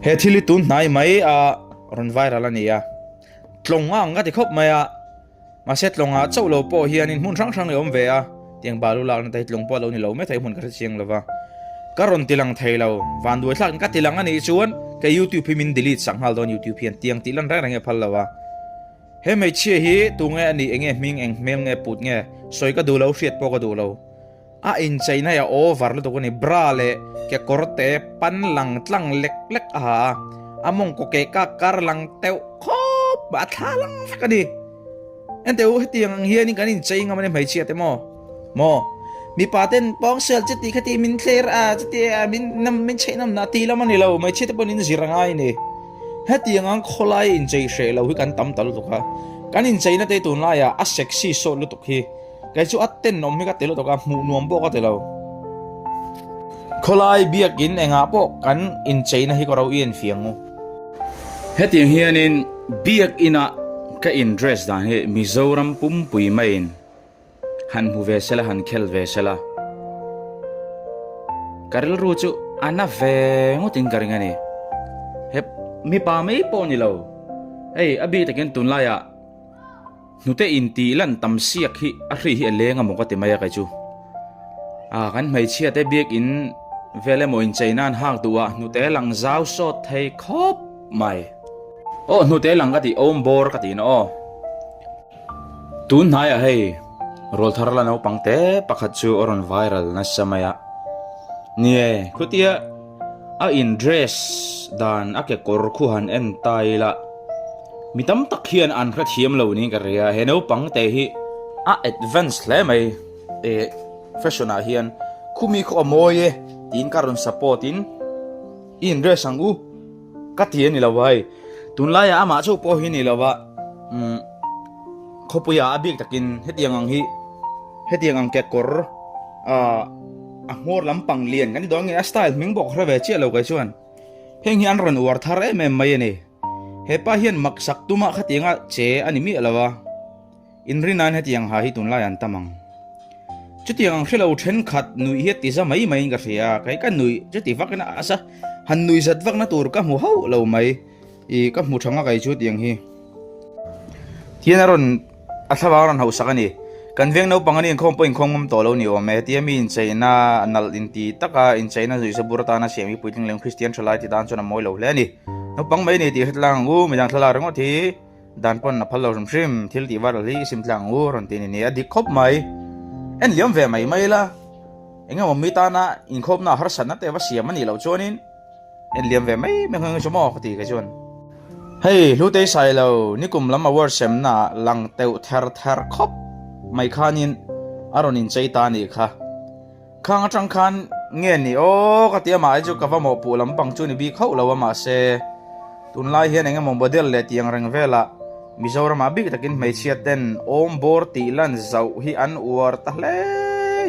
He thil hi tun hnai mai a rawn viral a ni a, tlawng a ang ka ti khawp mai a, mahse tlawngah chauh lo pawh hianin hmun hrang hrang i awm ve a, tiang balu lakna te hi tlawng pawh a lo ni lo mai thei hmun ka hre chiang lo va, ka rawn ti lang thei lo, vanduai thlakin ka ti lang a nih chuan kei youtube hi min delete sak nghal dawn youtube hian tiang tih lan reng reng hi a phal lo a. He hmeichhia hi tunge a nih enge hming eng hmel nge put nge sawi ka duh lo hriat pawh ka duh lo. A incheina hi a over lutuk a ni, bra leh kekawr te pan lang tlang lek lek a ha a, a mawngkaw keh kak kar lang teuh khawp a thla lang vek a ni. Enteh u hetiang ang hianin kan inchei ngam a ni hmeichhia te maw? Maw? Mipa ten pawngsel chuti khati min thler a chuti a min nam min chheih nam na tih lam a ni lo, hmeichhia te pawhin in zir a ngai a ni. Hetiang ang khawlai inchei hreh lo hi kan tam ta lutuk a, kan incheina te tunlaiah a sexy sawt lutuk hi. Kei chu a tenawm hi ka ti lutuk a, hmuh nuam pawh ka ti lo. Khawlai biakin engah pawh kan incheina hi ka ro i enfiang u. Hetiang hianin biakinah ka in dress dan hi Mizoram pumpui maiin han hmu ve sela, han khel ve sela. Ka rilru chu a na ve ngawtin ka ring a ni. He mipa mai pawh ni lo, hei a bik takin tunlaiah Hnute intih lan tam siak hi a hri hi a leng amaw ka ti mai a kei chu. A kan hmeichhia te biakin vel emaw inchei nan hak duh a hnute lang zau sawt thei khawp mai. Aw hnute lang ka tih awm bawr ka tih na aw. Tun hnaiah hei rawlthar la naupang te pakhat chu a rawn viral nasa mai a. Nie khutia a in dress dan a kekawr khu han en ta ila. Mi tam tak hian an hrethiam lo niin ka hria, he naupang te hi a advance hle mai e fashion ah hian khumi khaw a mawi e tiin ka rawn support in i in dress ang u ka ti a ni lo a hei tunlai ah amah chauh pawh hi ni lo a umm khawpui ah a bik takin hetiang ang hi hetiang ang kekawr ah a hmawr lampang lian kan ti dawn nge a style hming bawk hre ve chiah lo kei chuan heng hi an rawn uar thar em em mai a ni. He pa hian maksak tumah khatianga che a ni miah lo a, inrinain hetiang ha hi tunlai an tam ang. Chutiang ang hrelo thenkhat nuih hi a ti za mai maiin ka hria, kei ka nuih chuti vakin a asa han nuih zat vakna tur ka hmu hauh lo mai, ih ka hmu tha nga kei chu tiang hi. Tian a rawn A thlavang rawn hauhsak a ni. Kan veng naupang a ni inkhawm pawh inkhawm ngam tawh lo ni awm e. Hetia mi incheina nalh inti taka incheina zuihsa bur atana siam hi puitling lem Kristian tha lai ti tan chuan a mawi lo hle a ni. Naupang mai ni tih hre tlang ang u, midang thlalak ringawt hi dan pawn a phal lo hrim hrim, thil tih var hi i sim tlang ang u rawn ti ni ni a dik khawp mai. En liam ve mai mai la, eng emaw mi tana inkhawmna harsatna te va siam a nih loh chuanin, En liam ve mai mai ngheng chu maw ka ti kei chuan. Hei Hlutei Sailo nikum lam award semna ah lang teuh ther ther khawp mai khanin a rawn inchei ta anih kha. Khang atang khan nge ni aw ka ti a mahse chu ka va mawhpuh lampang chu ni bik hauh lo a mahse tunlai hian eng emaw model leh tiang reng velah Mizoram ah bik takin hmeichhia ten awm bawr tih lan zauh hi an uar ta hle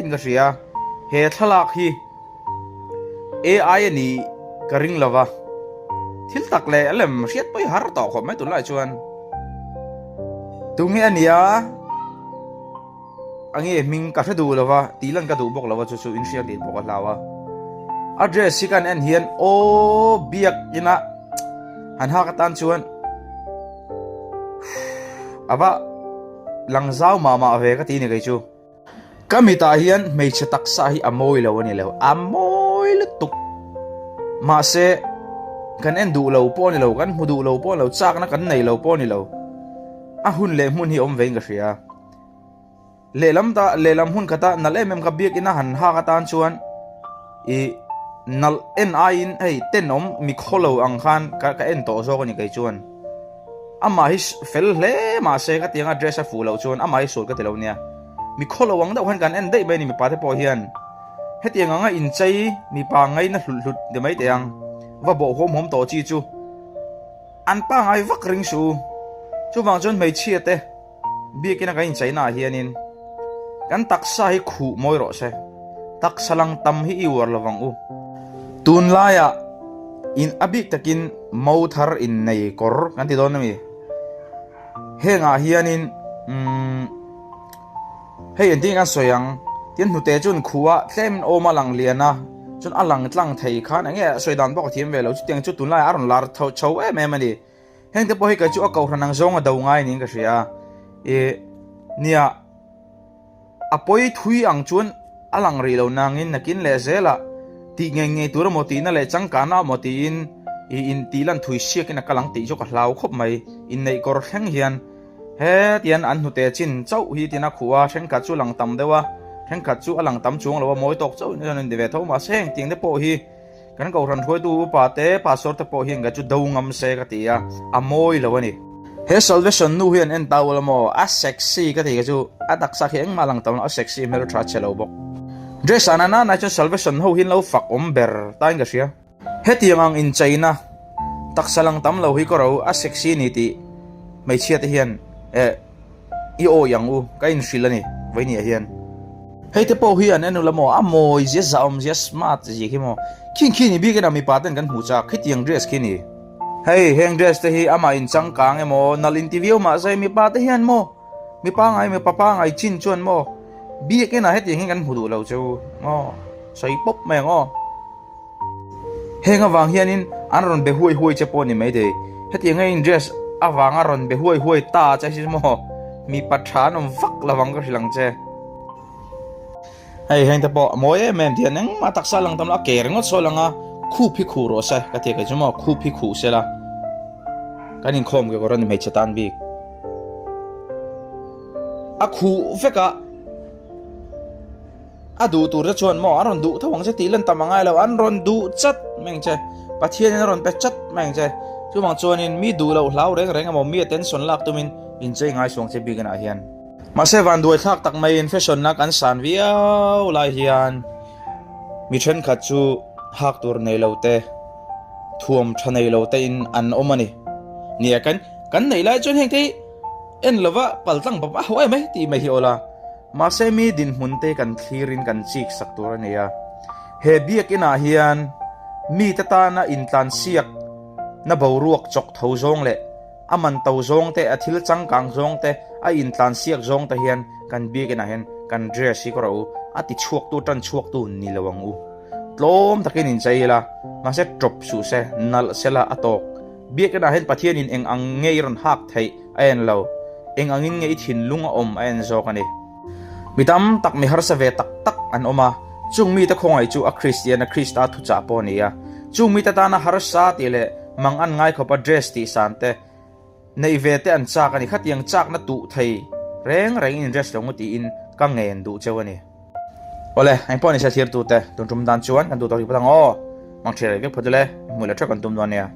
in ka hria. He thlalak hi. AI a nih ka ring lo va, thil tak leh a lem hriat pawh i har tawh khawp mai tunlai chuan. Tunge a nia a nge hming ka hre duh lo va, tih lan ka duh bawk lo va chu chu in hriat tih pawh ka hlau a. A dress hi kan en hian aw biak ina han hak atan chuan a va lang zau mah mah ve ka ti ni kei chu. Ka mitah hian hmeichhe taksa hi a mawi lo a ni lo, a mawi lutuk. Mahse, kan en duh lo pawh a ni lo, kan hmu duh lo pawh a ni lo, chakna kan nei lo pawh a ni lo. A hun leh hmun hi a awm vein ka hria. Lehlam ta, lehlam hun khata nalh em em kha biakina han hak atan chuan i nalh en aiin hei tenawm mi khawlo ang khan ka ka en tawh zawk a ni kei chuan. Amah hi fel hle mahse ka tiang a dress a fuh loh chuan amah hi sual ka ti lo nia. Mi khawlo ang deuh khan kan en daih mai a ni mipa te pawh hian. Hetiang anga inchei mipa ngaina hlut hlut ti mai teh ang. Va bawh huam huam tawh chi chu an pangai vak ring suh u. Chuvang chuan hmeichhia te biakina kan incheina ah hianin kan taksa hi khuh mawi rawh se. Taksa lang tam hi i uar lovang u. Tunlaiah in a bik takin mo thar innei kawr kan ti dawn a mi? Hengah hianin umm hei engtin nge kan sawi ang? Tin hnute chu an khuh a, tlem awm a lang lian a. Chuan a lang tlang thei khan eng nge sawi dan pawh ka thiam ve lo, chutiang chu tunlaiah a rawn lar chho em em a ni. Heng te pawh hi kei chu a kohhran ang zawng a do ngai niin ka hria a, ih nia a pawi thui ang chuan a lang rih lo nangin nakin leh zelah tih ngei ngei tur emaw tihna leh changkanna emaw tiin ih in tih lan thui siakin a kal ang tih chu ka hlau khawp mai, inneih kawr thleng hian. Hetian an hnute chin chauh hi tiin a khuh a, thenkhat chu lang tam deuh a, thenkhat chu a lang tam chuang lo a, mawi tawk chauhin a rawn ti ve tho. Mahse heng tiang te pawh hi kan kohhran hruaitu upa te, pastor te pawh hian ka chu do ngam se ka ti a, a mawi lo a ni. He Salvation nu hian en ta ula maw, a sexy ka ti kha chu a taksa khi engmah lang tam lo, a sexy hmeltha chhe lo bawk. Dress ah nana nai chuan Salvation ho hi an lo fak awm ber tain ka hria. Hetiang ang incheina taksa lang tam lo hi ka ro a sexy ni tih hmeichhia te hian eh i awi ang u ka inhrilh a ni vawinia hian. Hei te pawh hi an en ula maw a mawi zia zahawm zia smart zia khi maw khing khi ni bik ina mipa ten kan hmuh chak khitiang dress khi ni. Hei heng dress te hi amah inchangkang emaw nalh inti viau mahse mipa te hian maw mipa ngai mipa pangai chin chuan maw biak inah hetiang hian kan hmu duh lo cheu maw sawi pawp mai ang aw. Heng avang hianin an rawn be huai huai che pawh ni mai thei. Hetiang a in dress avanga rawn be huai huai ta che hi maw mipa tha an awm vak lo ang ka hrilh ang che. Hei heng te pawh a mawi em em tihian engmah taksa lang tam lo a ke ringawt sawi lang a khup hi khuh rawh se ka ti a kei chu maw khup hi khuh se la kan inkhawm ke kawr a ni hmeichhe tan bik a khuh vek a. A duh tur te chuan maw an rawn duh tho ang che tih lan tam a ngai lo, an rawn duh chat mai ang che, Pathianin a rawn pe chat mai ang che. Chuvang chuanin mi duh loh hlau reng reng emaw mi attention lak tumin inchei ngai suang che bikinah hian. Mahse vanduai thlak tak maiin fashion na kan san viau lai hian mi thenkhat chu hak tur nei lo te, thuam tha nei lo te in an awm a ni. Nia kan kan neih lai chuan heng te hi en lova paltlang bawp a ho em e tih mai hi awl a. Mahse mi dinhmun te kan thlirin kan chik sak tur a ni a. He biakinah hian mite tana intlansiak na boruak chawk tho zawng leh a man to zawng te, a thil changkang zawng te, a intlansiak zawng te hian kan biakinah hian kan dress hi ka rawh u, a ti chhuaktu tan chhuaktu ni lo ang u. Tlawm takin inchei ila, mahse tawp suh se, nalh sela a tawk. Biakinah hian Pathianin eng ang nge i rawn hak theih a en lo, eng angin nge i thinlung a awm a en zawk a ni. Mi tam tak mi harsa ve tak tak an awm a, chung mite khawngaih chu a Kristian a Krista thuchah pawh a ni a. Chung mite tana harsa tih leh mang an ngai khawpa dress tih san te, neih ve te an chak a ni. Khatiang chakna tuh thei reng rengin in dress lo ngu tiin ka ngen duh cheu a ni. Awle, engpawh nise thirtute, tun tum dan chuan kan duh tawk rih phawt ang aw. Mang ṭhial rih vek phawt ule, hmuh leh ṭheuh kan tum dawn nia.